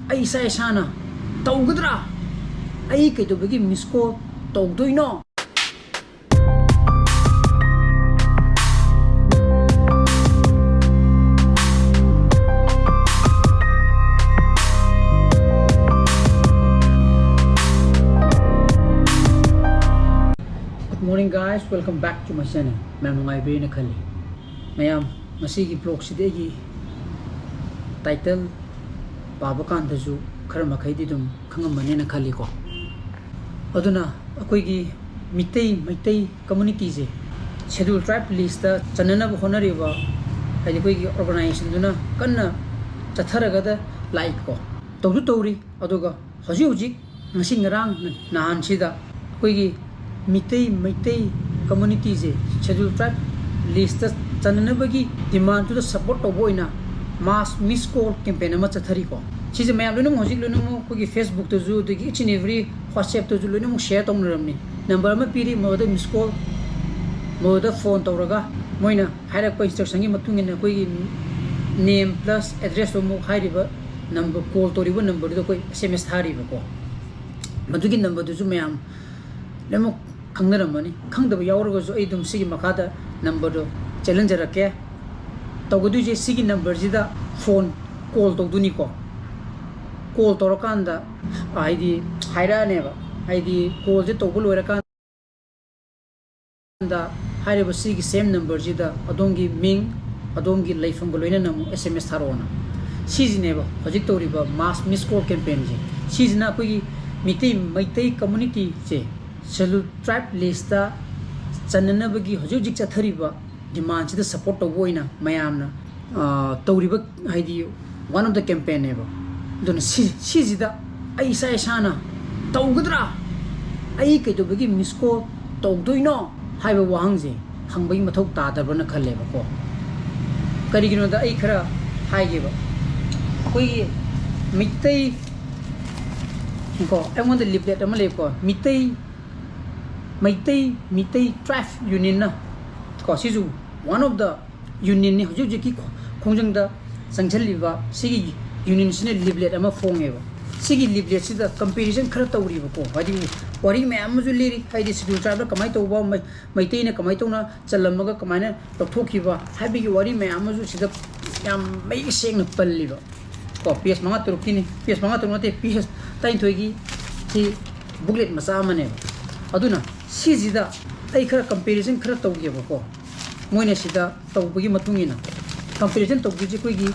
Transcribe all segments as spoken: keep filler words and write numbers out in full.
ꯑꯩ ꯏꯁꯥ ꯏꯁꯥꯅ ꯇꯧꯒꯗ꯭ꯔꯥ? ꯑꯩ ꯀꯩꯗꯧꯕꯒꯤ miss call ꯇꯧꯗꯣꯏꯅꯣ? Good morning, guys, welcome back to my channel. ꯃꯌꯥꯝ ꯅꯨꯡꯉꯥꯏꯕꯤꯔꯦꯅ ꯈꯜꯂꯤ꯫ ꯃꯌꯥꯝ, ꯉꯁꯤꯒꯤ vlogꯁꯤꯗꯤ ꯑꯩꯒꯤ title ꯄꯥꯕ ꯀꯥꯟꯗꯁꯨ ꯈꯔ ꯃꯈꯩꯗꯤ ꯑꯗꯨꯝ ꯈꯪꯉꯝꯃꯅꯤꯅ ꯈꯜꯂꯤꯀꯣ꯫ ꯑꯗꯨꯅ ꯑꯩꯈꯣꯏꯒꯤ ꯃꯤꯇꯩ, ꯃꯩꯇꯩ communityꯁꯦ schedule tribe listꯇ ꯆꯟꯅꯅꯕ ꯍꯣꯠꯅꯔꯤꯕ, ꯍꯥꯏꯗꯤ ꯑꯩꯈꯣꯏꯒꯤ organizationꯗꯨꯅ ꯀꯟꯅ ꯆꯠꯊꯔꯒꯗ ꯂꯥꯛꯏꯀꯣ, ꯇꯧꯁꯨ ꯇꯧꯔꯤ꯫ ꯑꯗꯨꯒ ꯍꯧꯖꯤꯛ ꯍꯧꯖꯤꯛ ꯉꯁꯤ ꯉꯔꯥꯡ ꯅꯍꯥꯟꯁꯤꯗ ꯑꯩꯈꯣꯏꯒꯤ Meitei, Meitei communityꯁꯦ schedule tribe listꯇ ꯆꯟꯅꯅꯕꯒꯤ demandꯇꯨꯗ support ꯇꯧꯕ ꯑꯣꯏꯅ mass miss call campaign ꯑꯃ ꯆꯠꯊꯔꯤꯀꯣ꯫ ꯁꯤꯁꯦ ꯃꯌꯥꯝ ꯂꯣꯏꯅꯃꯛ ꯍꯧꯖꯤꯛ ꯂꯣꯏꯅꯃꯛ ꯑꯩꯈꯣꯏꯒꯤ Facebookꯇꯁꯨ, ꯑꯗꯒꯤ each and every WhatsAppꯇꯁꯨ ꯂꯣꯏꯅꯃꯛ share ꯇꯧꯅꯔꯝꯅꯤ꯫ Number ꯑꯃ ꯄꯤꯔꯤ, ꯃꯗꯨꯗ miss call, ꯃꯗꯨꯗ phone ꯇꯧꯔꯒ ꯃꯣꯏꯅ ꯍꯥꯏꯔꯛꯄ instructionꯒꯤ ꯃꯇꯨꯡ ꯏꯟꯅ ꯑꯩꯈꯣꯏꯒꯤ name plus addressꯇꯣ ꯑꯃꯨꯛ ꯍꯥꯏꯔꯤꯕ number, call ꯇꯧꯔꯤꯕ numberꯗꯨꯗ ꯑꯩꯈꯣꯏ S M S ꯊꯥꯔꯤꯕꯀꯣ꯫ ꯃꯗꯨꯒꯤ numberꯗꯨꯁꯨ ꯃꯌꯥꯝ ꯂꯣꯏꯅꯃꯛ ꯈꯪꯅꯔꯝꯃꯅꯤ꯫ ꯈꯪꯗꯕ ꯌꯥꯎꯔꯒꯁꯨ ꯑꯩ ꯑꯗꯨꯝ ꯁꯤꯒꯤ ꯃꯈꯥꯗ numberꯗꯣ ꯆꯦꯜꯍꯟꯖꯔꯛꯀꯦ꯫ ꯇꯧꯒꯗꯣꯏꯁꯦ ꯁꯤꯒꯤ numberꯁꯤꯗ phone call ꯇꯧꯗꯣꯏꯅꯤꯀꯣ꯫ Call ꯇꯧꯔꯀꯥꯟꯗ ꯍꯥꯏꯗꯤ ꯍꯥꯏꯔꯛꯑꯅꯦꯕ, ꯍꯥꯏꯗꯤ callꯁꯦ ꯇꯧꯕ ꯂꯣꯏꯔꯀꯥꯟꯗ ꯍꯥꯏꯔꯤꯕ ꯁꯤꯒꯤ same numberꯁꯤꯗ ꯑꯗꯣꯝꯒꯤ ꯃꯤꯡ, ꯑꯗꯣꯝꯒꯤ ꯂꯩꯐꯝꯒ ꯂꯣꯏꯅꯅ ꯑꯃꯨꯛ S M S ꯊꯥꯔꯛꯑꯣꯅ꯫ ꯁꯤꯁꯤꯅꯦꯕ ꯍꯧꯖꯤꯛ ꯇꯧꯔꯤꯕ mass miss call campaignꯁꯦ꯫ ꯁꯤꯁꯤꯅ ꯑꯩꯈꯣꯏꯒꯤ ꯃꯤꯇꯩ, ꯃꯩꯇꯩ communityꯁꯦ schedule tribe listꯇ ꯆꯟꯅꯅꯕꯒꯤ ꯍꯧꯖꯤꯛ ꯍꯧꯖꯤꯛ ꯆꯠꯊꯔꯤꯕ demandꯁꯤꯗ support ꯇꯧꯕ ꯑꯣꯏꯅ ꯃꯌꯥꯝꯅ, ꯑ, ꯇꯧꯔꯤꯕ, ꯍꯥꯏꯗꯤ one of the campaignꯅꯦꯕ꯫ ꯑꯗꯨꯅ ꯁꯤ, ꯁꯤꯁꯤꯗ ꯑꯩ ꯏꯁꯥ ꯏꯁꯥꯅ ꯇꯧꯒꯗ꯭ꯔꯥ? ꯑꯩ ꯀꯩꯗꯧꯕꯒꯤ miss call ꯇꯧꯗꯣꯏꯅꯣ ꯍꯥꯏꯕ ꯋꯥꯍꯪꯁꯦ ꯍꯪꯕꯒꯤ ꯃꯊꯧ ꯇꯥꯗꯕ꯭ꯔꯅ ꯈꯜꯂꯦꯕꯀꯣ꯫ ꯀꯔꯤꯒꯤꯅꯣꯗ ꯑꯩ ꯈꯔ ꯍꯥꯏꯒꯦꯕ꯫ ꯑꯩꯈꯣꯏꯒꯤ ꯃꯤꯇꯩ ꯀꯣ, ꯑꯩꯉꯣꯟꯗ leaflet ꯑꯃ ꯂꯩꯀꯣ, ꯃꯤꯇꯩ, ꯃꯩꯇꯩ, ꯃꯤꯇꯩ tribe unionꯅ ꯀꯣ, ꯁꯤꯁꯨ one of the unionꯅꯤ ꯍꯧꯖꯤꯛ ꯍꯧꯖꯤꯛꯀꯤ ꯈꯣꯡꯖꯪꯗ ꯆꯪꯁꯤꯜꯂꯤꯕ ꯁꯤꯒꯤ ꯌꯨꯅꯤꯌꯟꯁꯤꯅ ꯂꯤꯐꯂꯦꯠ ꯑꯃ ꯐꯣꯡꯉꯦꯕ꯫ ꯁꯤꯒꯤ ꯂꯤꯐꯂꯦꯠꯁꯤꯗ ꯀꯝꯄꯦꯔꯤꯖꯟ ꯈꯔ ꯇꯧꯔꯤꯕꯀꯣ, ꯍꯥꯏꯗꯤ ꯋꯥꯔꯤ ꯃꯌꯥꯝ ꯑꯃꯁꯨ ꯂꯤꯔꯤ, ꯍꯥꯏꯗꯤ ꯁꯦꯗ꯭ꯌꯨꯜ ꯇ꯭ꯔꯥꯏꯕꯇ ꯀꯃꯥꯏꯅ ꯇꯧꯕ, ꯃꯩ- ꯃꯩꯇꯩꯅ ꯀꯃꯥꯏꯅ ꯇꯧꯅ ꯆꯜꯂꯝꯃꯒ ꯀꯃꯥꯏꯅ ꯂꯧꯊꯣꯛꯈꯤꯕ ꯍꯥꯏꯕꯒꯤ ꯋꯥꯔꯤ ꯃꯌꯥꯝ ꯑꯃꯁꯨ ꯁꯤꯗ ꯌꯥꯝ ꯃꯌꯦꯛ ꯁꯦꯡꯅ ꯄꯜꯂꯤꯕ ꯀꯣ꯫ ꯄꯦꯖ ꯃꯉꯥ ꯇꯔꯨꯛꯀꯤꯅꯤ, ꯄꯦꯖ ꯃꯉꯥ ꯇꯔꯨꯛ ꯅꯠꯇꯦ, ꯄꯦꯖ ꯇꯔꯥꯅꯤꯊꯣꯏꯒꯤ ꯁꯤ ꯕꯨꯛꯂꯦꯠ ꯃꯆꯥ ꯑꯃꯅꯦꯕ꯫ ꯑꯗꯨꯅ ꯁꯤꯁꯤꯗ ꯑꯩ ꯈꯔ ꯀꯝꯄꯦꯔꯤꯖꯟ ꯈꯔ ꯇꯧꯒꯦꯕꯀꯣ꯫ ꯃꯣꯏꯅ ꯁꯤꯗ ꯇꯧꯕꯒꯤ ꯃꯇꯨꯡ ꯏꯟꯅ ꯀꯝꯄꯦꯔꯤꯖꯟ ꯇꯧꯗꯣꯏꯁꯦ ꯑꯩꯈꯣꯏꯒꯤ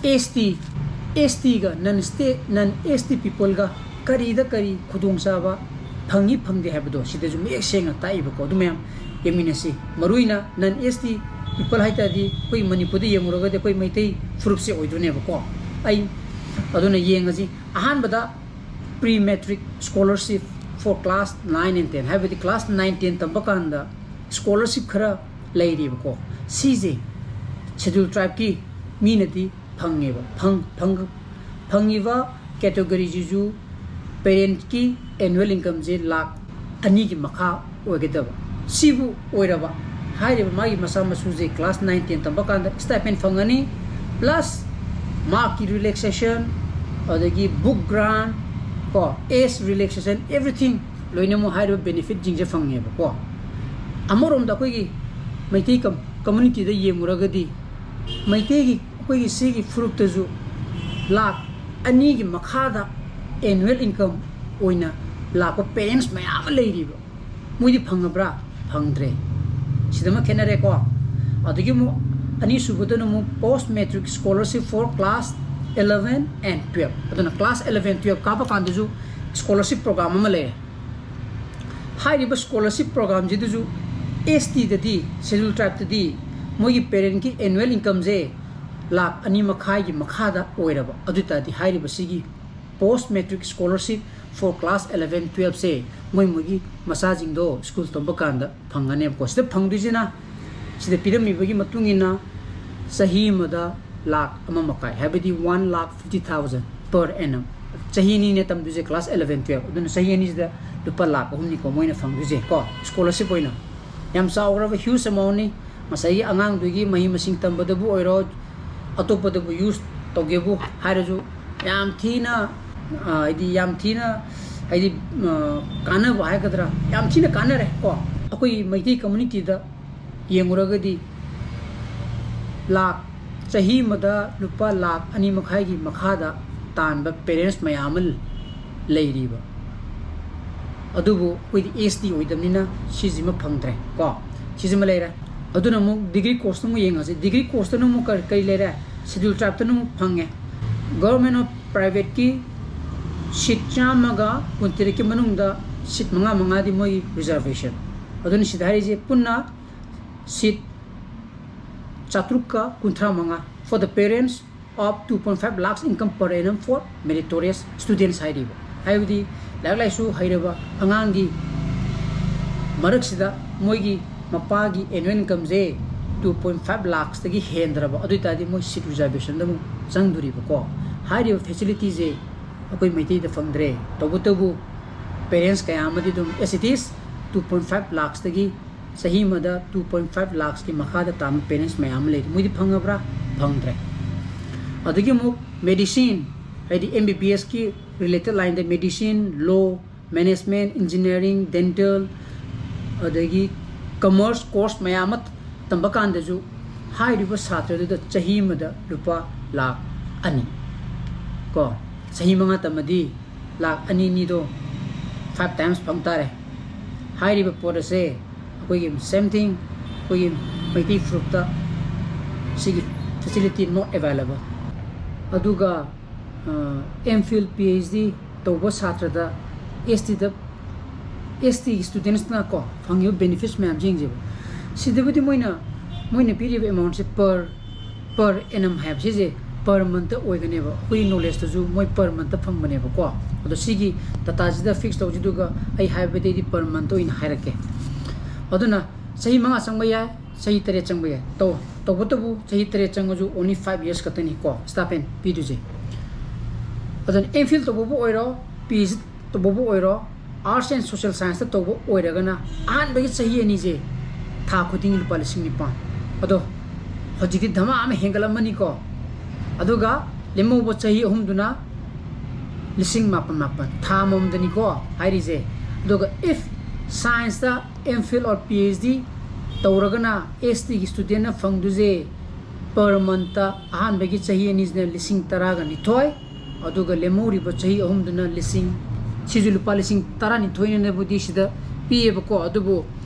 ꯑꯦꯁ ꯇꯤ, ꯑꯦꯁ ꯇꯤꯒ ꯅꯟ ꯁ꯭ꯇꯦꯠ, ꯅꯟ ꯑꯦꯁ ꯇꯤ ꯄꯤꯄꯜꯒ ꯀꯔꯤꯗ ꯀꯔꯤ ꯈꯨꯗꯣꯡꯆꯥꯕ ꯐꯪꯉꯤ ꯐꯪꯗꯦ ꯍꯥꯏꯕꯗꯣ ꯁꯤꯗꯁꯨ ꯃꯌꯦꯛ ꯁꯦꯡꯅ ꯇꯥꯛꯏꯕꯀꯣ꯫ ꯑꯗꯨ ꯃꯌꯥꯝ ꯌꯦꯡꯃꯤꯟꯅꯁꯤ꯫ ꯃꯔꯨꯑꯣꯏꯅ ꯅꯟ ꯑꯦꯁ ꯇꯤ ꯄꯤꯄꯜ ꯍꯥꯏ ꯇꯥꯔꯗꯤ ꯑꯩꯈꯣꯏ ꯃꯅꯤꯄꯨꯔꯗ ꯌꯦꯡꯉꯨꯔꯒꯗꯤ ꯑꯩꯈꯣꯏ ꯃꯩꯇꯩ ꯐꯨꯔꯨꯞꯁꯦ ꯑꯣꯏꯗꯣꯏꯅꯦꯕꯀꯣ꯫ ꯑꯩ ꯑꯗꯨꯅ ꯌꯦꯡꯉꯁꯤ꯫ ꯑꯍꯥꯟꯕꯗ pre matric scholarship for class nine and ten, ꯍꯥꯏꯕꯗꯤ class nine ten ꯇꯝꯕ ꯀꯥꯟꯗ scholarship ꯈꯔ ꯂꯩꯔꯤꯕꯀꯣ꯫ ꯁꯤꯁꯦ ꯁꯦꯗ꯭ꯌꯨꯜ ꯇ꯭ꯔꯥꯏꯕꯀꯤ ꯃꯤꯅꯗꯤ ꯐꯪꯉꯦꯕ꯫ ꯐꯪ- ꯐꯪ- ꯐꯪꯉꯤꯕ ꯀꯦꯇꯒꯣꯔꯤꯁꯤꯁꯨ ꯄꯦꯔꯦꯟꯠꯀꯤ ꯑꯦꯅꯨꯋꯦꯜ ꯏꯟꯀꯝꯁꯦ ꯂꯥꯛ ꯑꯅꯤꯒꯤ ꯃꯈꯥ ꯑꯣꯏꯒꯗꯕ꯫ ꯁꯤꯕꯨ ꯑꯣꯏꯔꯕ, ꯍꯥꯏꯔꯤꯕ ꯃꯥꯒꯤ ꯃꯆꯥ ꯃꯁꯨꯁꯦ class nine ten ꯇꯝꯕ ꯀꯥꯟꯗ stipend ꯐꯪꯒꯅꯤ, plus ꯃꯥꯔꯛꯀꯤ relaxation, ꯑꯗꯒꯤ book grant, ꯀꯣ, age relaxation, everything, ꯂꯣꯏꯅꯃꯛ ꯍꯥꯏꯔꯤꯕ ꯕꯦꯅꯤꯐꯤꯠꯁꯤꯡꯁꯦ ꯐꯪꯉꯦꯕꯀꯣ꯫ ꯑꯃꯔꯣꯝꯗ ꯑꯩꯈꯣꯏꯒꯤ ꯃꯩꯇꯩ ꯀꯝ- ꯀꯝꯃ꯭ꯌꯨꯅꯤꯇꯤꯗ ꯌꯦꯡꯉꯨꯔꯒꯗꯤ ꯃꯩꯇꯩꯒꯤ ꯑꯩꯈꯣꯏꯒꯤ ꯁꯤꯒꯤ ꯐꯨꯔꯨꯞꯇꯁꯨ ꯂꯥꯛ ꯑꯅꯤꯒꯤ ꯃꯈꯥꯗ ꯑꯦꯅꯨꯋꯦꯜ ꯏꯟꯀꯝ ꯑꯣꯏꯅ ꯂꯥꯛꯄ ꯄꯦꯔꯦꯟꯠꯁ ꯃꯌꯥꯝ ꯑꯃ ꯂꯩꯔꯤꯕ꯫ ꯃꯣꯏꯗꯤ ꯐꯪꯉꯕ꯭ꯔꯥ? ꯐꯪꯗ꯭ꯔꯦ꯫ ꯁꯤꯗꯃꯛ ꯈꯦꯠꯅꯔꯦꯀꯣ꯫ ꯑꯗꯒꯤ ꯑꯃꯨꯛ ꯑꯅꯤꯁꯨꯕꯗꯅ ꯑꯃꯨꯛ post matric scholarship for class eleven and twelve꯫ ꯑꯗꯨꯅ class eleven twelve ꯀꯥꯕ ꯀꯥꯟꯗꯁꯨ scholarship program ꯑꯃ ꯂꯩꯔꯦ꯫ ꯍꯥꯏꯔꯤꯕ scholarship programꯁꯤꯗꯁꯨ ꯑꯦꯁ ꯇꯤꯗꯗꯤ, ꯁꯦꯗ꯭ꯌꯨꯜ ꯇ꯭ꯔꯥꯏꯕꯇꯗꯤ ꯃꯣꯏꯒꯤ ꯄꯦꯔꯦꯟꯠꯀꯤ ꯑꯦꯅꯨꯋꯦꯜ ꯏꯟꯀꯝꯁꯦ ꯂꯥꯛ ꯑꯅꯤ ꯃꯈꯥꯏꯒꯤ ꯃꯈꯥꯗ ꯑꯣꯏꯔꯕ꯫ ꯑꯗꯨ ꯑꯣꯏ ꯇꯥꯔꯗꯤ ꯍꯥꯏꯔꯤꯕ ꯁꯤꯒꯤ post matric scholarship for class eleven twelveꯁꯦ ꯃꯣꯏ ꯃꯣꯏꯒꯤ ꯃꯆꯥꯁꯤꯡꯗꯣ ꯁ꯭ꯀꯨꯜ ꯇꯝꯕ ꯀꯥꯟꯗ ꯐꯪꯒꯅꯦꯕꯀꯣ꯫ ꯁꯤꯗ ꯐꯪꯗꯣꯏꯁꯤꯅ, ꯁꯤꯗ ꯄꯤꯔꯝꯃꯤꯕꯒꯤ ꯃꯇꯨꯡ ꯏꯟꯅ ꯆꯍꯤ ꯑꯃꯗ ꯂꯥꯛ ꯑꯃ ꯃꯈꯥꯏ, ꯍꯥꯏꯕꯗꯤ one lakh fifty thousand per annum꯫ ꯆꯍꯤ ꯑꯅꯤꯅꯦ ꯇꯝꯗꯣꯏꯁꯦ class eleven twelve꯫ ꯑꯗꯨꯅ ꯆꯍꯤ ꯑꯅꯤꯁꯤꯗ ꯂꯨꯄꯥ ꯂꯥꯛ ꯑꯍꯨꯝꯅꯤꯀꯣ ꯃꯣꯏꯅ ꯐꯪꯗꯣꯏꯁꯦ ꯀꯣ, scholarship ꯑꯣꯏꯅ꯫ ꯌꯥꯝ ꯆꯥꯎꯈ꯭ꯔꯕ huge amountꯅꯤ꯫ ꯉꯁꯥꯏꯒꯤ ꯑꯉꯥꯡꯗꯨꯒꯤ ꯃꯍꯩ ꯃꯁꯤꯡ ꯇꯝꯕꯗꯕꯨ ꯑꯣꯏꯔꯣ, ꯑꯇꯣꯞꯄꯗꯕꯨ use ꯇꯧꯒꯦꯕꯨ ꯍꯥꯏꯔꯁꯨ ꯌꯥꯝ ꯊꯤꯅ, ꯑ, ꯍꯥꯏꯗꯤ ꯌꯥꯝ ꯊꯤꯅ, ꯍꯥꯏꯗꯤ, ꯑ, ꯀꯥꯟꯅꯕ ꯍꯥꯏꯒꯗ꯭ꯔꯥ, ꯌꯥꯝ ꯊꯤꯅ ꯀꯥꯟꯅꯔꯦ ꯀꯣ꯫ ꯑꯩꯈꯣꯏ ꯃꯩꯇꯩ communityꯗ ꯌꯦꯡꯉꯨꯔꯒꯗꯤ ꯂꯥꯛ, ꯆꯍꯤ ꯑꯃꯗ ꯂꯨꯄꯥ ꯂꯥꯛ ꯑꯅꯤ ꯃꯈꯥꯏꯒꯤ ꯃꯈꯥꯗ ꯇꯥꯟꯕ parents ꯃꯌꯥꯝ ꯑꯃ ꯂꯩꯔꯤꯕ꯫ ꯑꯗꯨꯕꯨ ꯑꯩꯈꯣꯏꯗꯤ S T ꯑꯣꯏꯗꯕꯅꯤꯅ ꯁꯤꯁꯤꯃ ꯐꯪꯗ꯭ꯔꯦ ꯀꯣ꯫ ꯁꯤꯁꯤꯃ ꯂꯩꯔꯦ꯫ ꯑꯗꯨꯅ ꯑꯃꯨꯛ degree courseꯇ ꯑꯃꯨꯛ ꯌꯦꯡꯉꯁꯤ꯫ Degree courseꯇꯅ ꯑꯃꯨꯛ ꯀꯔꯤ, ꯀꯔꯤ ꯂꯩꯔꯦ? Schedule tribeꯇꯅ ꯑꯃꯨꯛ ꯐꯪꯉꯦ꯫ Government of privateꯀꯤ seat ꯆꯥꯝꯃꯒ ꯀꯨꯟꯇꯔꯦꯠꯀꯤ ꯃꯅꯨꯡꯗ seat ꯃꯉꯥ ꯃꯉꯥꯗꯤ ꯃꯣꯏꯒꯤ reservation꯫ ꯑꯗꯨꯅ ꯁꯤꯗ ꯍꯥꯏꯔꯤꯁꯦ ꯄꯨꯟꯅ seat ꯆꯥꯇ꯭ꯔꯨꯛꯀ ꯀꯨꯟꯊ꯭ꯔꯥ ꯃꯉꯥ for the parents of two point five lakhs income per annum for meritorious students ꯍꯥꯏꯔꯤꯕ꯫ ꯍꯥꯏꯕꯗꯤ ꯂꯥꯏꯔꯤꯛ ꯂꯥꯏꯁꯨ ꯍꯩꯔꯕ ꯑꯉꯥꯡꯒꯤ ꯃꯔꯛꯁꯤꯗ ꯃꯣꯏꯒꯤ ꯃꯄꯥꯒꯤ annual incomeꯁꯦ two point five lakhsꯇꯒꯤ ꯍꯦꯟꯗ꯭ꯔꯕ, ꯑꯗꯨ ꯑꯣꯏ ꯇꯥꯔꯗꯤ ꯃꯣꯏ seat reservationꯗ ꯑꯃꯨꯛ ꯆꯪꯗꯣꯔꯤꯕꯀꯣ꯫ ꯍꯥꯏꯔꯤꯕ facilityꯁꯦ ꯑꯩꯈꯣꯏ ꯃꯩꯇꯩꯗ ꯐꯪꯗ꯭ꯔꯦ꯫ ꯇꯧꯕꯇꯕꯨ parents ꯀꯌꯥ ꯑꯃꯗꯤ ꯑꯗꯨꯝ as it is two point five lakhsꯇꯒꯤ, ꯆꯍꯤ ꯑꯃꯗ two point five lakhsꯀꯤ ꯃꯈꯥꯗ ꯇꯥꯟꯕ parents ꯃꯌꯥꯝ ꯑꯃ ꯂꯩꯔꯤ꯫ ꯃꯣꯏꯗꯤ ꯐꯪꯉꯕ꯭ꯔꯥ? ꯐꯪꯗ꯭ꯔꯦ꯫ ꯑꯗꯒꯤ ꯑꯃꯨꯛ medicine, ꯍꯥꯏꯗꯤ M B B Sꯀꯤ related lineꯗ medicine, law, management, engineering, dental, ꯑꯗꯒꯤ commerce course ꯃꯌꯥꯝ ꯑꯃ ꯇꯝꯕ ꯀꯥꯟꯗꯁꯨ ꯍꯥꯏꯔꯤꯕ ꯁꯥꯇ꯭ꯔꯗꯨꯗ ꯆꯍꯤ ꯑꯃꯗ ꯂꯨꯄꯥ ꯂꯥꯛ ꯑꯅꯤ ꯀꯣ, ꯆꯍꯤ ꯃꯉꯥ ꯇꯝꯃꯗꯤ ꯂꯥꯛ ꯑꯅꯤ ꯑꯅꯤꯗꯣ five times ꯐꯪ ꯇꯥꯔꯦ꯫ ꯍꯥꯏꯔꯤꯕ ꯄꯣꯠ ꯑꯁꯦ ꯑꯩꯈꯣꯏꯒꯤ same thing, ꯑꯩꯈꯣꯏꯒꯤ ꯃꯩꯇꯩ ꯐꯨꯔꯨꯞꯇ ꯁꯤꯒꯤ facility not available꯫ ꯑꯗꯨꯒ, ꯑ, M.Phil, Ph.D ꯇꯧꯕ ꯁꯥꯇ꯭ꯔꯗ S Tꯗ, S Tꯒꯤ studentsꯅ ꯀꯣ ꯐꯪꯉꯤꯕ benefits ꯃꯌꯥꯝꯁꯦ ꯌꯦꯡꯁꯦꯕ꯫ ꯁꯤꯗꯕꯨꯗꯤ ꯃꯣꯏꯅ, ꯃꯣꯏꯅ ꯄꯤꯔꯤꯕ amountꯁꯦ per, per annum ꯍꯥꯏꯕ ꯁꯤꯁꯦ per monthꯇ ꯑꯣꯏꯒꯅꯦꯕ꯫ ꯑꯩꯈꯣꯏꯒꯤ knowledgeꯇꯁꯨ ꯃꯣꯏ per monthꯇ ꯐꯪꯕꯅꯦꯕꯀꯣ꯫ ꯑꯗꯣ ꯁꯤꯒꯤ dataꯁꯤꯗ fix ꯇꯧꯁꯤꯗꯨꯒ ꯑꯩ ꯍꯥꯏꯕꯗꯩꯗꯤ per monthꯇ ꯑꯣꯏꯅ ꯍꯥꯏꯔꯛꯀꯦ꯫ ꯑꯗꯨꯅ ꯆꯍꯤ ꯃꯉꯥ ꯆꯪꯕ ꯌꯥꯏ, ꯆꯍꯤ ꯇꯔꯦꯠ ꯆꯪꯕ ꯌꯥꯏ꯫ ꯇꯧ-, ꯇꯧꯕꯇꯕꯨ ꯆꯍꯤ ꯇꯔꯦꯠ ꯆꯪꯉꯁꯨ only five years ꯈꯛꯇꯅꯤꯀꯣ stipend ꯄꯤꯗꯣꯏꯁꯦ꯫ ꯑꯗꯨꯅ M.Phil ꯇꯧꯕꯕꯨ ꯑꯣꯏꯔꯣ, Ph.D ꯇꯧꯕꯕꯨ ꯑꯣꯏꯔꯣ, Arts and Social Scienceꯇ ꯇꯧꯕ ꯑꯣꯏꯔꯒꯅ ꯑꯍꯥꯟꯕꯒꯤ ꯆꯍꯤ ꯑꯅꯤꯁꯦ ꯊꯥ ꯈꯨꯗꯤꯡꯒꯤ ꯂꯨꯄꯥ ꯂꯤꯁꯤꯡ ꯅꯤꯄꯥꯟ꯫ ꯑꯗꯣ ꯍꯧꯖꯤꯛꯇꯤ ꯙꯃꯥ ꯑꯃ ꯍꯦꯟꯒꯠꯂꯝꯃꯅꯤꯀꯣ꯫ ꯑꯗꯨꯒ ꯂꯦꯝꯍꯧꯕ ꯆꯍꯤ ꯑꯍꯨꯝꯗꯨꯅ ꯂꯤꯁꯤꯡ ꯃꯥꯄꯟ ꯃꯥꯄꯟ, ꯊꯥ ꯑꯃꯃꯝꯗꯅꯤꯀꯣ ꯍꯥꯏꯔꯤꯁꯦ꯫ ꯑꯗꯨꯒ if science ꯇ M Phil or P H D ꯇꯧꯔꯒꯅ S T ꯒꯤ student ꯅ ꯐꯪꯗꯣꯏꯁꯦ per month ꯇ ꯑꯍꯥꯟꯕꯒꯤ ꯆꯍꯤ ꯑꯅꯤꯁꯤꯅ ꯂꯤꯁꯤꯡ ꯇꯔꯥꯒ ꯅꯤꯊꯣꯏ, ꯑꯗꯨꯒ ꯂꯦꯝꯍꯧꯔꯤꯕ ꯆꯍꯤ ꯑꯍꯨꯝꯗꯨꯅ ꯂꯤꯁꯤꯡ, ꯁꯤꯁꯨ ꯂꯨꯄꯥ ꯂꯤꯁꯤꯡ ꯇꯔꯥꯅꯤꯊꯣꯏꯅꯕꯨꯗꯤ ꯁꯤꯗ ꯄꯤꯌꯦꯕꯀꯣ꯫ ꯑꯗꯨꯕꯨ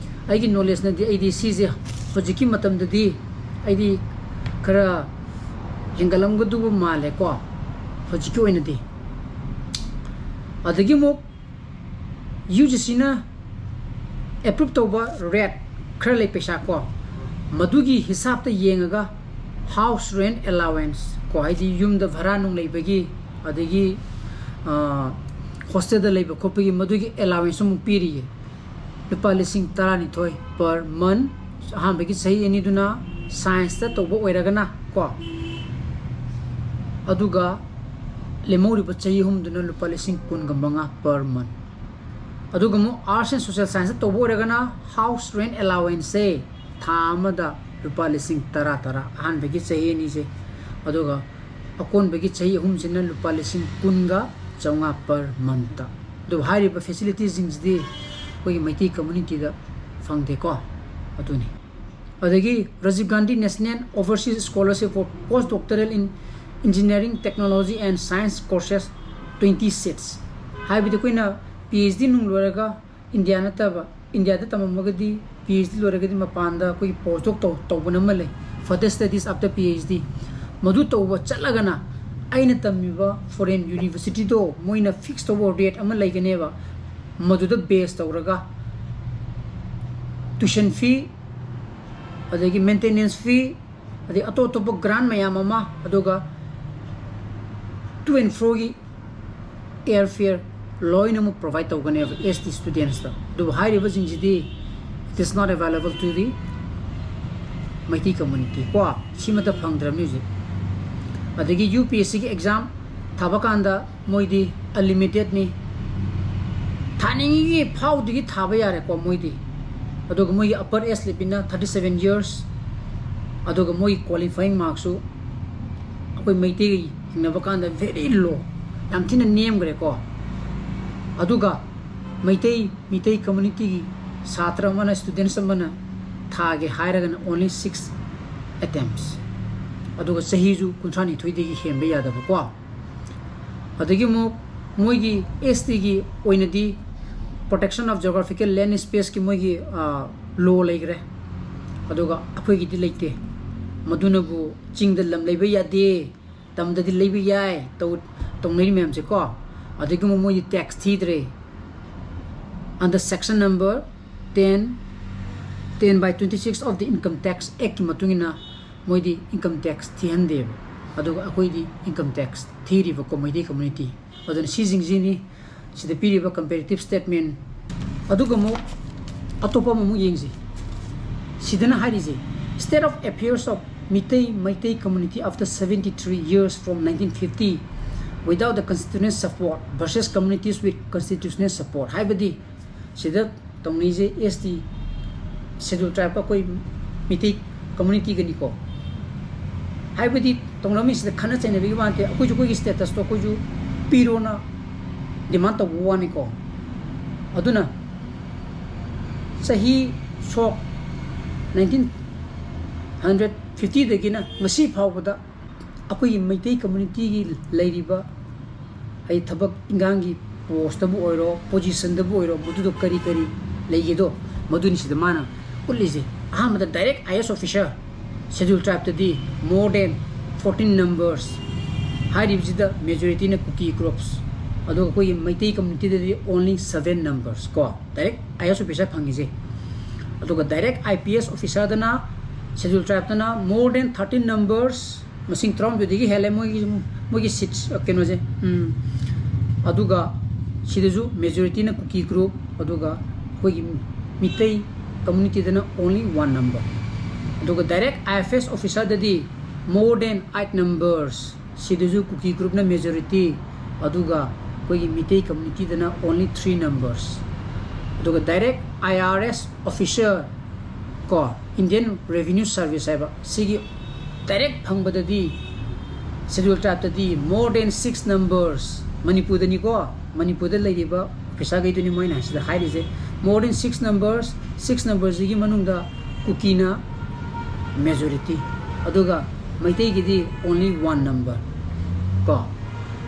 ꯑꯩꯒꯤ knowledge ꯅꯗꯤ ꯑꯩꯗꯤ ꯁꯤꯁꯦ ꯍꯧꯖꯤꯛꯀꯤ ꯃꯇꯝꯗꯗꯤ ꯑꯩꯗꯤ ꯈꯔ ꯍꯦꯟꯒꯠꯂꯝꯒꯗꯧꯕ ꯃꯥꯜꯂꯦꯀꯣ ꯍꯧꯖꯤꯛꯀꯤ ꯑꯣꯏꯅꯗꯤ꯫ ꯑꯗꯒꯤ ꯑꯃꯨꯛ U G C ꯅ approve ꯇꯧꯕ rate ꯈꯔ ꯂꯩ ꯄꯩꯁꯥ ꯀꯣ, ꯃꯗꯨꯒꯤ ꯍꯤꯁꯥꯞꯇ ꯌꯦꯡꯉꯒ house rent allowance ꯀꯣ, ꯍꯥꯏꯗꯤ ꯌꯨꯝꯗ ꯚꯔꯥ ꯅꯨꯡ ꯂꯩꯕꯒꯤ, ꯑꯗꯒꯤ, ꯑ, hostel ꯗ ꯂꯩꯕ ꯈꯣꯠꯄꯒꯤ ꯃꯗꯨꯒꯤ allowance ꯑꯃꯨꯛ ꯄꯤꯔꯤꯌꯦ꯫ ꯂꯨꯄꯥ ꯂꯤꯁꯤꯡ ꯇꯔꯥꯅꯤꯊꯣꯏ per month, ꯑꯍꯥꯟꯕꯒꯤ ꯆꯍꯤ ꯑꯅꯤꯗꯨꯅ science ꯇ ꯇꯧꯕ ꯑꯣꯏꯔꯒꯅ ꯀꯣ, ꯑꯗꯨꯒ ꯂꯦꯝꯍꯧꯔꯤꯕ ꯆꯍꯤ ꯑꯍꯨꯝꯗꯨꯅ ꯂꯨꯄꯥ ꯂꯤꯁꯤꯡ ꯀꯨꯟꯒ ꯃꯉꯥ per month꯫ ꯑꯗꯨꯒ ꯑꯃꯨꯛ arts and social science ꯇ ꯇꯧꯕ ꯑꯣꯏꯔꯒꯅ house rent allowance ꯁꯦ ꯊꯥ ꯑꯃꯗ ꯂꯨꯄꯥ ꯂꯤꯁꯤꯡ ꯇꯔꯥ ꯇꯔꯥ, ꯑꯍꯥꯟꯕꯒꯤ ꯆꯍꯤ ꯑꯅꯤꯁꯦ, ꯑꯗꯨꯒ ꯑꯀꯣꯟꯕꯒꯤ ꯆꯍꯤ ꯑꯍꯨꯝꯁꯤꯅ ꯂꯨꯄꯥ ꯂꯤꯁꯤꯡ ꯀꯨꯟꯒ ꯆꯥꯝꯃꯉꯥ per month꯫ ꯑꯗꯨꯕꯨ ꯍꯥꯏꯔꯤꯕ facility ꯁꯤꯡꯁꯤꯗꯤ ꯑꯩꯈꯣꯏꯒꯤ ꯃꯩꯇꯩ community ꯗ ꯐꯪꯗꯦꯀꯣ꯫ ꯑꯗꯨꯅꯤ꯫ ꯑꯗꯒꯤ Rajiv Gandhi National Overseas Scholarship for Postdoctoral in Engineering, Technology and Science courses twenty seats, ꯍꯥꯏꯕꯗꯤ ꯑꯩꯈꯣꯏꯅ P H D ꯅꯨꯡ ꯂꯣꯏꯔꯒ ꯏꯟꯗꯤꯌꯥ ꯅꯠꯇꯕ, ꯏꯟꯗꯤꯌꯥꯗ ꯇꯝꯃꯝꯃꯒꯗꯤ P H D ꯂꯣꯏꯔꯒꯗꯤ ꯃꯄꯥꯟꯗ ꯑꯩꯈꯣꯏꯒꯤ post doc ꯇꯧ-, ꯇꯧꯕꯅ ꯑꯃ ꯂꯩ, further studies after P H D꯫ ꯃꯗꯨ ꯇꯧꯕ ꯆꯠꯂꯒꯅ ꯑꯩꯅ ꯇꯝꯃꯤꯕ foreign university ꯗꯣ ꯃꯣꯏꯅ fix ꯇꯧꯕ rate ꯑꯃ ꯂꯩꯒꯅꯦꯕ, ꯃꯗꯨꯗ base ꯇꯧꯔꯒ tuition fee, ꯑꯗꯒꯤ maintenance fee, ꯑꯗꯩ ꯑꯇꯣꯞ ꯑꯇꯣꯞꯄ grant ꯃꯌꯥꯝ ꯑꯃ, ꯑꯗꯨꯒ to and fro ꯒꯤ air fare ꯂꯣꯏꯅꯃꯛ provide ꯇꯧꯒꯅꯦꯕ S T students ꯇ꯫ ꯑꯗꯨꯕꯨ ꯍꯥꯏꯔꯤꯕꯁꯤꯡꯁꯤꯗꯤ it is not available to the Meitei community ꯀꯣ, ꯁꯤꯃꯠꯇ ꯐꯪꯗ꯭ꯔꯕꯅꯤ ꯍꯧꯖꯤꯛ꯫ ꯑꯗꯒꯤ U P S C ꯒꯤ exam ꯊꯥꯕ ꯀꯥꯟꯗ ꯃꯣꯏꯗꯤ unlimited ꯅꯤ, ꯊꯥꯅꯤꯡꯉꯤꯒꯤ ꯐꯥꯎꯗꯒꯤ ꯊꯥꯕ ꯌꯥꯔꯦꯀꯣ ꯃꯣꯏꯗꯤ꯫ ꯑꯗꯨꯒ ꯃꯣꯏꯒꯤ upper age limit ꯅ thirty seven years, ꯑꯗꯨꯒ ꯃꯣꯏꯒꯤ qualifying mark ꯁꯨ ꯑꯩꯈꯣꯏ ꯃꯩꯇꯩꯒ ꯌꯦꯡꯅꯕ ꯀꯥꯟꯗ very low, ꯌꯥꯝ ꯊꯤꯅ ꯅꯦꯝꯈ꯭ꯔꯦꯀꯣ꯫ ꯑꯗꯨꯒ ꯃꯩꯇꯩ ꯃꯩꯇꯩ communityꯒꯤ ꯁꯥꯇ꯭ꯔ ꯑꯃꯅ, students ꯑꯃꯅ ꯊꯥꯒꯦ ꯍꯥꯏꯔꯒꯅ only six attempts, ꯑꯗꯨꯒ ꯆꯍꯤꯁꯨ ꯀꯨꯟꯊ꯭ꯔꯥ ꯅꯤꯊꯣꯏꯗꯒꯤ ꯍꯦꯟꯕ ꯌꯥꯗꯕꯀꯣ꯫ ꯑꯗꯒꯤ ꯑꯃꯨꯛ ꯃꯣꯏꯒꯤ STꯒꯤ ꯑꯣꯏꯅꯗꯤ Protection of Geographical Land Spaceꯀꯤ ꯃꯣꯏꯒꯤ law ꯂꯩꯈ꯭ꯔꯦ, ꯑꯗꯨꯒ ꯑꯩꯈꯣꯏꯒꯤꯗꯤ ꯂꯩꯇꯦ꯫ ꯃꯗꯨꯅꯕꯨ ꯆꯤꯡꯗ ꯂꯝ ꯂꯩꯕ ꯌꯥꯗꯦ, ꯇꯝꯗꯗꯤ ꯂꯩꯕ ꯌꯥꯏ ꯇꯧ ꯇꯧꯅꯔꯤ ꯃꯌꯥꯝꯁꯦꯀꯣ꯫ ꯑꯗꯒꯤ ꯑꯃꯨꯛ ꯃꯣꯏꯗꯤ tax ꯊꯤꯗ꯭ꯔꯦ꯫ Under section number ten, ten by twenty six of the Income Tax Actꯀꯤ ꯃꯇꯨꯡ ꯏꯟꯅ ꯃꯣꯏꯗꯤ income tax ꯊꯤꯍꯟꯗꯦꯕ꯫ ꯑꯗꯨꯒ ꯑꯩꯈꯣꯏꯗꯤ income tax ꯊꯤꯔꯤꯕꯀꯣ, ꯃꯩꯇꯩ community꯫ ꯑꯗꯨꯅ ꯁꯤꯁꯤꯡꯁꯤꯅꯤ ꯁꯤꯗ ꯄꯤꯔꯤꯕ comparative statement꯫ ꯑꯗꯨꯒ ꯑꯃꯨꯛ ꯑꯇꯣꯞꯄ ꯑꯃꯃꯨꯛ ꯌꯦꯡꯁꯤ꯫ ꯁꯤꯗꯅ ꯍꯥꯏꯔꯤꯁꯦ, state of affairs of Meitei, Meitei community after seventy three years from nineteen fifty without the constitutional support versus communities with constitutional support ꯍꯥꯏꯕꯗꯤ ꯁꯤꯗ ꯇꯧꯅꯩꯁꯦ ST, Scheduled Tribeꯀ ꯑꯩꯈꯣꯏ ꯃꯤꯇꯩ communityꯒꯅꯤꯀꯣ꯫ ꯍꯥꯏꯕꯗꯤ ꯇꯧꯅꯔꯝꯃꯤꯁꯤꯗ ꯈꯠꯅ ꯆꯩꯅꯕꯒꯤ ꯋꯥ ꯅꯠꯇꯦ, ꯑꯩꯈꯣꯏꯁꯨ ꯑꯩꯈꯣꯏꯒꯤ statusꯇꯣ ꯑꯩꯈꯣꯏꯁꯨ ꯄꯤꯔꯣꯅ demand ꯇꯧꯕ ꯋꯥꯅꯤꯀꯣ꯫ ꯑꯗꯨꯅ ꯆꯍꯤ ꯁꯣꯛ nineteen hundred fiftyꯗꯒꯤꯅ ꯉꯁꯤ ꯐꯥꯎꯕꯗ ꯑꯩꯈꯣꯏꯒꯤ ꯃꯩꯇꯩ communityꯒꯤ ꯂꯩꯔꯤꯕ, ꯍꯥꯏꯗꯤ ꯊꯕꯛ ꯏꯟꯈꯥꯡꯒꯤ postꯇꯕꯨ ꯑꯣꯏꯔꯣ, positionꯗꯕꯨ ꯑꯣꯏꯔꯣ, ꯃꯗꯨꯗꯣ ꯀꯔꯤ ꯀꯔꯤ ꯂꯩꯒꯦꯗꯣ, ꯃꯗꯨꯅꯤ ꯁꯤꯗ ꯃꯥꯅ ꯎꯠꯂꯤꯁꯦ꯫ ꯑꯍꯥꯟꯕꯗ direct IAS officer, Scheduled Tribeꯇꯗꯤ more than fourteen numbers, ꯍꯥꯏꯔꯤꯕꯁꯤꯗ majorityꯅ Kuki groups, ꯑꯗꯨꯒ ꯑꯩꯈꯣꯏꯒꯤ ꯃꯩꯇꯩ communityꯗꯗꯤ only seven numbers ꯀꯣ, direct IAS officer ꯐꯪꯉꯤꯁꯦ꯫ ꯑꯗꯨꯒ direct IPS officerꯗꯅ, Scheduled Tribeꯇꯅ more than thirteen numbers, ꯃꯁꯤꯡ ꯇꯔꯥꯍꯨꯝꯗꯣꯏꯗꯒꯤ ꯍꯦꯜꯂꯦ ꯃꯣꯏꯒꯤ, ꯃꯣꯏꯒꯤ seats, ꯑ, ꯀꯩꯅꯣꯁꯦ꯫ ꯎꯝ꯫ ꯑꯗꯨꯒ ꯁꯤꯗꯁꯨ majorityꯅ Kuki group, ꯑꯗꯨꯒ ꯑꯩꯈꯣꯏꯒꯤ ꯃꯤꯇꯩ communityꯗꯅ only one number꯫ ꯑꯗꯨꯒ direct IFS officerꯗꯗꯤ more than eight numbers, ꯁꯤꯗꯁꯨ Kuki groupꯅ majority, ꯑꯗꯨꯒ ꯑꯩꯈꯣꯏꯒꯤ ꯃꯤꯇꯩ communityꯗꯅ only three numbers꯫ ꯑꯗꯨꯒ direct IRS officer ꯀꯣ, Indian Revenue Service ꯍꯥꯏꯕ, ꯁꯤꯒꯤ direct ꯐꯪꯕꯗꯗꯤ Schedule Tribeꯇꯗꯤ more than six numbers, ꯃꯅꯤꯄꯨꯔꯗꯅꯤꯀꯣ, ꯃꯅꯤꯄꯨꯔꯗ ꯂꯩꯔꯤꯕ officerꯈꯩꯗꯨꯅꯤ ꯃꯣꯏꯅ ꯁꯤꯗ ꯍꯥꯏꯔꯤꯁꯦ, more than six numbers, six numbersꯁꯤꯒꯤ ꯃꯅꯨꯡꯗ ꯀꯨꯀꯤꯅ majority, ꯑꯗꯨꯒ ꯃꯩꯇꯩꯒꯤꯗꯤ only one number ꯀꯣ꯫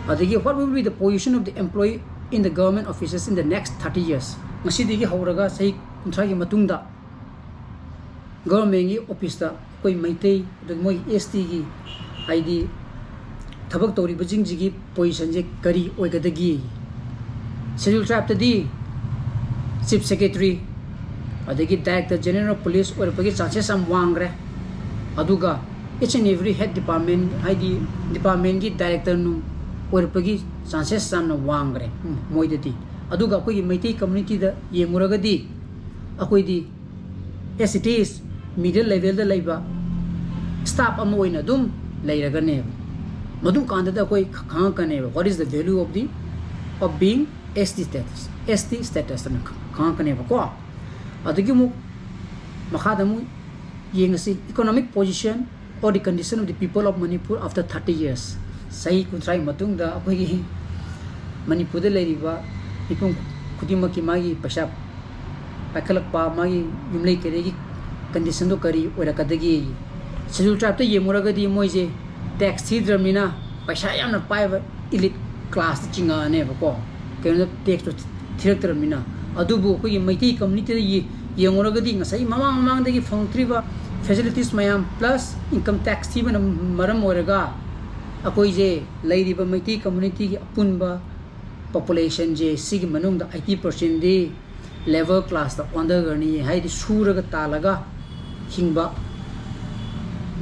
ꯑꯗꯒꯤ what will be the position of the employee in the government offices in the next thirty years? ꯉꯁꯤꯗꯒꯤ ꯍꯧꯔꯒ ꯆꯍꯤ ꯀꯨꯟꯊ꯭ꯔꯥꯒꯤ ꯃꯇꯨꯡꯗ governmentꯀꯤ officeꯇ ꯑꯩꯈꯣꯏ ꯃꯩꯇꯩ, ꯑꯗꯨꯒ ꯃꯣꯏ STꯒꯤ, ꯍꯥꯏꯗꯤ ꯊꯕꯛ ꯇꯧꯔꯤꯕꯁꯤꯡꯁꯤꯒꯤ positionꯁꯦ ꯀꯔꯤ ꯑꯣꯏꯒꯗꯒꯦ? Schedule Tribeꯇꯗꯤ Chief Secretary, ꯑꯗꯒꯤ Director General of Police ꯑꯣꯏꯔꯛꯄꯒꯤ chances ꯌꯥꯝ ꯋꯥꯡꯈ꯭ꯔꯦ꯫ ꯑꯗꯨꯒ each and every head department, ꯍꯥꯏꯗꯤ departmentꯀꯤ director ꯅꯨꯡ ꯑꯣꯏꯔꯛꯄꯒꯤ chances ꯌꯥꯝꯅ ꯋꯥꯡꯈ꯭ꯔꯦ, ꯎꯝ, ꯃꯣꯏꯗꯗꯤ꯫ ꯑꯗꯨꯒ ꯑꯩꯈꯣꯏꯒꯤ ꯃꯩꯇꯩ communityꯗ ꯌꯦꯡꯉꯨꯔꯒꯗꯤ, ꯑꯩꯈꯣꯏꯗꯤ as it is middle levelꯗ ꯂꯩꯕ staff ꯑꯃ ꯑꯣꯏꯅ ꯑꯗꯨꯝ ꯂꯩꯔꯒꯅꯦꯕ꯫ ꯃꯗꯨꯝ ꯀꯥꯟꯗꯗ ꯑꯩꯈꯣꯏ ꯈꯪꯉꯛꯀꯅꯦꯕ, what is the value of the, of being ST status, ST status ꯑꯅ ꯈꯪꯉꯛꯀꯅꯦꯕꯀꯣ꯫ ꯑꯗꯒꯤ ꯑꯃꯨꯛ ꯃꯈꯥꯗ ꯑꯃꯨꯛ ꯌꯦꯡꯉꯁꯤ, economic position or the condition of the people of Manipur after thirty years꯫ ꯆꯍꯤ ꯀꯨꯟꯊ꯭ꯔꯥꯒꯤ ꯃꯇꯨꯡꯗ ꯑꯩꯈꯣꯏꯒꯤ ꯃꯅꯤꯄꯨꯔꯗ ꯂꯩꯔꯤꯕ ꯃꯤꯄꯨꯝ ꯈꯨꯗꯤꯡꯃꯛꯀꯤ ꯃꯥꯒꯤ ꯄꯩꯁꯥ ꯄꯥꯏꯈꯠꯂꯛꯄ, ꯃꯥꯒꯤ ꯌꯨꯝꯂꯩ ꯀꯩꯔꯩꯒꯤ conditionꯗꯣ ꯀꯔꯤ ꯑꯣꯏꯔꯛꯀꯗꯒꯦ? Schedule Tribeꯇ ꯌꯦꯡꯉꯨꯔꯒꯗꯤ ꯃꯣꯏꯁꯦ tax ꯊꯤꯗ꯭ꯔꯕꯅꯤꯅ ꯄꯩꯁꯥ ꯌꯥꯝꯅ ꯄꯥꯏꯕ elite classꯇ ꯆꯤꯡꯉꯛꯑꯅꯦꯕꯀꯣ, ꯀꯩꯅꯣꯗ taxꯇꯣ ꯊꯤꯔꯛꯇ꯭ꯔꯕꯅꯤꯅ꯫ ꯑꯗꯨꯕꯨ ꯑꯩꯈꯣꯏꯒꯤ ꯃꯩꯇꯩ communityꯗ ꯌꯦ-, ꯌꯦꯡꯉꯨꯔꯒꯗꯤ ꯉꯁꯥꯏ ꯃꯃꯥꯡ ꯃꯃꯥꯡꯗꯒꯤ ꯐꯪꯉꯛꯇ꯭ꯔꯤꯕ facilities ꯃꯌꯥꯝ plus income tax ꯊꯤꯕꯅ ꯃꯔꯝ ꯑꯣꯏꯔꯒ ꯑꯩꯈꯣꯏꯁꯦ ꯂꯩꯔꯤꯕ ꯃꯩꯇꯩ communityꯒꯤ ꯑꯄꯨꯟꯕ populationꯁꯦ, ꯁꯤꯒꯤ ꯃꯅꯨꯡꯗ eighty percentꯗꯤ labour classꯇ ꯑꯣꯟꯊꯈ꯭ꯔꯅꯤ, ꯍꯥꯏꯗꯤ ꯁꯨꯔꯒ ꯇꯥꯜꯂꯒ ꯍꯤꯡꯕ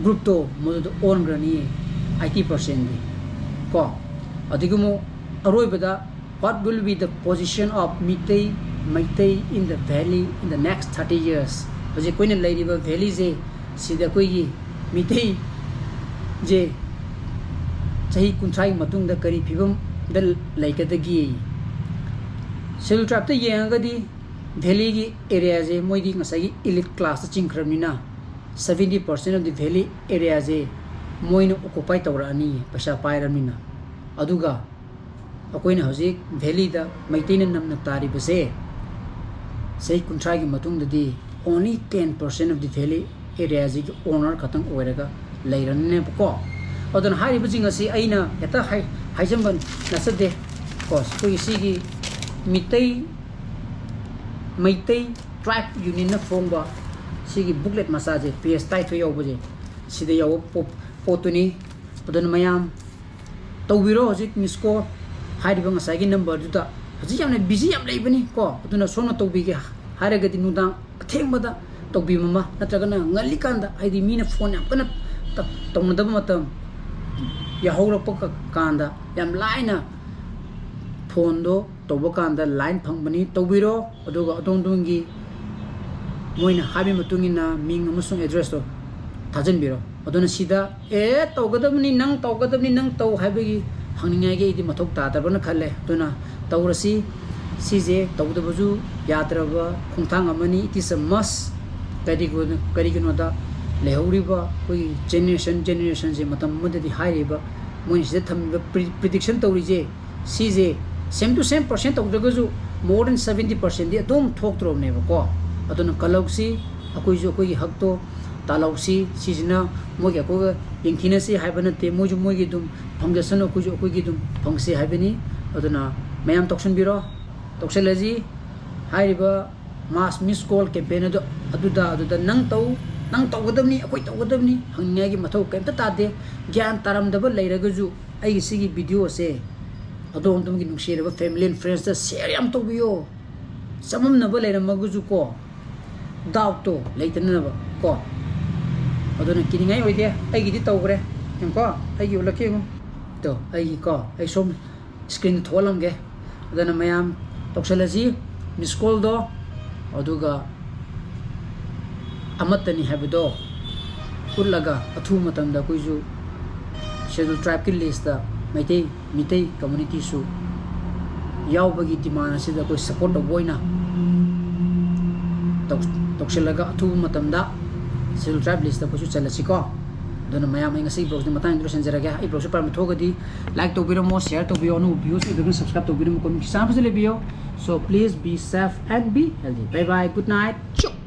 groupꯇꯣ ꯃꯗꯨꯗ ꯑꯣꯟꯈ꯭ꯔꯅꯤ, eighty percentꯗꯤ ꯀꯣ꯫ ꯑꯗꯨꯒ ꯑꯃꯨꯛ ꯑꯔꯣꯏꯕꯗ, what will be the position of Meitei, Meitei in the valley in the next thirty years? ꯍꯧꯖꯤꯛ ꯑꯩꯈꯣꯏꯅ ꯂꯩꯔꯤꯕ valleyꯁꯦ, ꯁꯤꯗ ꯑꯩꯈꯣꯏꯒꯤ ꯃꯤꯇꯩꯁꯦ ꯆꯍꯤ ꯀꯨꯟꯊ꯭ꯔꯥꯒꯤ ꯃꯇꯨꯡꯗ ꯀꯔꯤ ꯐꯤꯕꯝꯗ ꯂꯩꯒꯗꯒꯦ? Schedule Tribeꯇ ꯌꯦꯡꯉꯒꯗꯤ valleyꯒꯤ areaꯁꯦ ꯃꯣꯏꯗꯤ ꯉꯁꯥꯏꯒꯤ elite classꯇ ꯆꯤꯡꯈ꯭ꯔꯕꯅꯤꯅ seventy percent of the valley areaꯁꯦ ꯃꯣꯏꯅ ꯑꯣꯀꯨꯄꯥꯏ ꯇꯧꯔꯛꯑꯅꯤ, ꯄꯩꯁꯥ ꯄꯥꯏꯔꯕꯅꯤꯅ꯫ ꯑꯗꯨꯒ ꯑꯩꯈꯣꯏꯅ ꯍꯧꯖꯤꯛ ꯚꯦꯂꯤꯗ ꯃꯩꯇꯩꯅ ꯅꯝꯅ ꯇꯥꯔꯤꯕꯁꯦ, ꯆꯍꯤ ꯀꯨꯟꯊ꯭ꯔꯥꯒꯤ ꯃꯇꯨꯡꯗꯗꯤ only ten percent of the valley area ꯁꯤꯒꯤ owner ꯈꯛꯇꯪ ꯑꯣꯏꯔꯒ ꯂꯩꯔꯅꯤꯕꯀꯣ꯫ ꯑꯗꯨꯅ ꯍꯥꯏꯔꯤꯕꯁꯤꯡ ꯑꯁꯤ ꯑꯩꯅ ꯍꯦꯛꯇ ꯍꯥꯏ-, ꯍꯥꯏꯖꯟꯕ ꯅꯠꯆꯗꯦ ꯀꯣ꯫ ꯑꯩꯈꯣꯏꯒꯤ ꯁꯤꯒꯤ ꯃꯤꯇꯩ, ꯃꯩꯇꯩ Tribe Union ꯅ ꯐꯣꯡꯕ ꯁꯤꯒꯤ booklet ꯃꯆꯥꯁꯦ, page ꯇꯔꯥꯅꯤꯊꯣꯏ ꯌꯥꯎꯕꯁꯦ, ꯁꯤꯗ ꯌꯥꯎꯕ ꯄꯣ-, ꯄꯣꯠꯇꯨꯅꯤ꯫ ꯑꯗꯨꯅ ꯃꯌꯥꯝ ꯇꯧꯕꯤꯔꯣ꯫ ꯍꯧꯖꯤꯛ miss call ꯍꯥꯏꯔꯤꯕ ꯉꯁꯥꯏꯒꯤ number ꯗꯨꯗ꯫ ꯍꯧꯖꯤꯛ ꯌꯥꯝꯅ busy ꯌꯥꯝ ꯂꯩꯕꯅꯤ ꯀꯣ, ꯑꯗꯨꯅ ꯁꯣꯝꯅ ꯇꯧꯕꯤꯒꯦ ꯍꯥꯏꯔꯒꯗꯤ ꯅꯨꯡꯗꯥꯡ ꯑꯊꯦꯡꯕꯗ ꯇꯧꯕꯤꯕ ꯑꯃ, ꯅꯠꯇ꯭ꯔꯒꯅ ꯉꯜꯂꯤꯀꯥꯟꯗ, ꯍꯥꯏꯗꯤ ꯃꯤꯅ phone ꯌꯥꯝ ꯀꯟꯅ ꯇ-, ꯇꯧꯅꯗꯕ ꯃꯇꯝ ꯌꯥꯍꯧꯔꯛꯄ ꯀ-, ꯀꯥꯟꯗ ꯌꯥꯝ ꯂꯥꯏꯅ phone ꯗꯣ ꯇꯧꯕ ꯀꯥꯟꯗ line ꯐꯪꯕꯅꯤ, ꯇꯧꯕꯤꯔꯣ꯫ ꯑꯗꯨꯒ ꯑꯗꯣꯝ ꯑꯗꯣꯝꯒꯤ ꯃꯣꯏꯅ ꯍꯥꯏꯕꯒꯤ ꯃꯇꯨꯡ ꯏꯟꯅ ꯃꯤꯡ ꯑꯃꯁꯨꯡ address ꯇꯣ ꯊꯥꯖꯤꯟꯕꯤꯔꯣ꯫ ꯑꯗꯨꯅ ꯁꯤꯗ "ꯑꯦ, ꯇꯧꯒꯗꯕꯅꯤ, ꯅꯪ ꯇꯧꯒꯗꯕꯅꯤ, ꯅꯪ ꯇꯧ" ꯍꯥꯏꯕꯒꯤ ꯍꯪꯅꯤꯡꯉꯥꯏꯒꯤ ꯑꯩꯗꯤ ꯃꯊꯧ ꯇꯥꯗꯕ꯭ꯔꯅ ꯈꯜꯂꯦ꯫ ꯑꯗꯨꯅ ꯇꯧꯔꯁꯤ꯫ ꯁꯤꯁꯦ ꯇꯧꯗꯕꯁꯨ ꯌꯥꯗ꯭ꯔꯕ ꯈꯣꯡꯊꯥꯡ ꯑꯃꯅꯤ꯫ It is a must꯫ ꯀꯔꯤꯒꯤꯅꯣ-, ꯀꯔꯤꯒꯤꯅꯣꯗ ꯂꯩꯍꯧꯔꯤꯕ ꯑꯩꯈꯣꯏꯒꯤ generation, generation ꯁꯦ ꯃꯇꯝ ꯑꯃꯗꯗꯤ ꯍꯥꯏꯔꯤꯕ ꯃꯣꯏꯅ ꯁꯤꯗ ꯊꯝꯃꯤꯕ pre-, prediction ꯇꯧꯔꯤꯁꯦ, ꯁꯤꯁꯦ same to same percent ꯇꯧꯗ꯭ꯔꯒꯁꯨ more than seventy percent ꯗꯤ ꯑꯗꯨꯝ ꯊꯣꯛꯇ꯭ꯔꯕꯅꯦꯕꯀꯣ꯫ ꯑꯗꯨꯅ ꯀꯜꯍꯧꯁꯤ, ꯑꯩꯈꯣꯏꯁꯨ ꯑꯩꯈꯣꯏꯒꯤ ꯍꯛꯇꯣ ꯇꯥꯜꯍꯧꯁꯤ꯫ ꯁꯤꯁꯤꯅ ꯃꯣꯏꯒꯤ ꯑꯩꯈꯣꯏꯒ ꯌꯦꯡꯊꯤꯅꯁꯤ ꯍꯥꯏꯕ ꯅꯠꯇꯦ, ꯃꯣꯏꯁꯨ ꯃꯣꯏꯒꯤ ꯑꯗꯨꯝ ꯐꯪꯖꯁꯅꯨ, ꯑꯩꯈꯣꯏꯁꯨ ꯑꯩꯈꯣꯏꯒꯤ ꯑꯗꯨꯝ ꯐꯪꯁꯤ ꯍꯥꯏꯕꯅꯤ꯫ ꯑꯗꯨꯅ ꯃꯌꯥꯝ ꯇꯧꯁꯟꯕꯤꯔꯣ, ꯇꯧꯁꯜꯂꯁꯤ꯫ ꯍꯥꯏꯔꯤꯕ mass miss call campaign ꯑꯗꯨ, ꯑꯗꯨꯗ, ꯑꯗꯨꯗ ꯅꯪ ꯇꯧ, ꯅꯪ ꯇꯧꯒꯗꯕꯅꯤ, ꯑꯩꯈꯣꯏ ꯇꯧꯒꯗꯕꯅꯤ ꯍꯪꯅꯤꯡꯉꯥꯏꯒꯤ ꯃꯊꯧ ꯀꯩꯝꯇ ꯇꯥꯗꯦ꯫ ꯒ꯭ꯌꯥꯟ ꯇꯥꯔꯝꯗꯕ ꯂꯩꯔꯒꯁꯨ ꯑꯩꯒꯤ ꯁꯤꯒꯤ video ꯑꯁꯦ ꯑꯗꯣꯝ ꯑꯗꯣꯝꯒꯤ ꯅꯨꯡꯁꯤꯔꯕ family and friends ꯇ share ꯌꯥꯝ ꯇꯧꯕꯤꯌꯣ꯫ ꯆꯃꯝꯅꯕ ꯂꯩꯔꯝꯃꯒꯁꯨ ꯀꯣ, doubt ꯇꯣ ꯂꯩꯇꯅꯕ ꯀꯣ꯫ ꯑꯗꯨꯅ ꯀꯤꯅꯤꯡꯉꯥꯏ ꯑꯣꯏꯗꯦ꯫ ꯑꯩꯒꯤꯗꯤ ꯇꯧꯈ꯭ꯔꯦ꯫ ꯌꯦꯡꯉꯨꯀꯣ, ꯑꯩꯒꯤ ꯎꯠꯂꯛꯀꯦ ꯌꯦꯡꯉꯨ꯫ ꯇꯣ, ꯑꯩꯒꯤ ꯀꯣ, ꯑꯩ ꯁꯣꯝ screen ꯗ ꯊꯣꯛꯍꯜꯂꯝꯒꯦ꯫ ꯑꯗꯨꯅ ꯃꯌꯥꯝ ꯇꯧꯁꯜꯂꯁꯤ miss call ꯗꯣ, ꯑꯗꯨꯒ ꯑꯃꯠꯇꯅꯤ ꯍꯥꯏꯕꯗꯣ ꯎꯠꯂꯒ ꯑꯊꯨꯕ ꯃꯇꯝꯗ ꯑꯩꯈꯣꯏꯁꯨ Scheduled Tribe ꯀꯤ list ꯇ ꯃꯩꯇꯩ, ꯃꯤꯇꯩ community ꯁꯨ ꯌꯥꯎꯕꯒꯤ demand ꯑꯁꯤꯗ ꯑꯩꯈꯣꯏ support ꯇꯧꯕ ꯑꯣꯏꯅ ꯇꯧ-, ꯇꯧꯁꯤꯜꯂꯒ ꯑꯊꯨꯕ ꯃꯇꯝꯗ Scheduled Tribe list ꯇ ꯑꯩꯈꯣꯏꯁꯨ ꯆꯜꯂꯁꯤꯀꯣ꯫ ꯑꯗꯨꯅ ꯃꯌꯥꯝ, ꯑꯩ ꯉꯁꯤ vlogꯁꯤ ꯃꯇꯥꯡ ꯂꯣꯏꯁꯤꯟꯖꯔꯒꯦ꯫ ꯑꯩ vlogꯁꯤ ꯄꯥꯝꯕ ꯊꯣꯛꯑꯒꯗꯤ like ꯇꯧꯕꯤꯔꯝꯃꯣ, share ꯇꯧꯕꯤꯌꯣ, ꯑꯅꯧꯕ viewꯁꯤꯡ ꯑꯗꯨꯒ subscribe ꯇꯧꯕꯤꯔꯝꯃꯣ, ꯀꯣ ꯃꯤꯒꯤ ꯆꯥꯅꯕꯁꯨ ꯂꯩꯕꯤꯌꯣ꯫ So please be safe and be healthy. Bye bye, good night. ꯆꯨꯞ꯫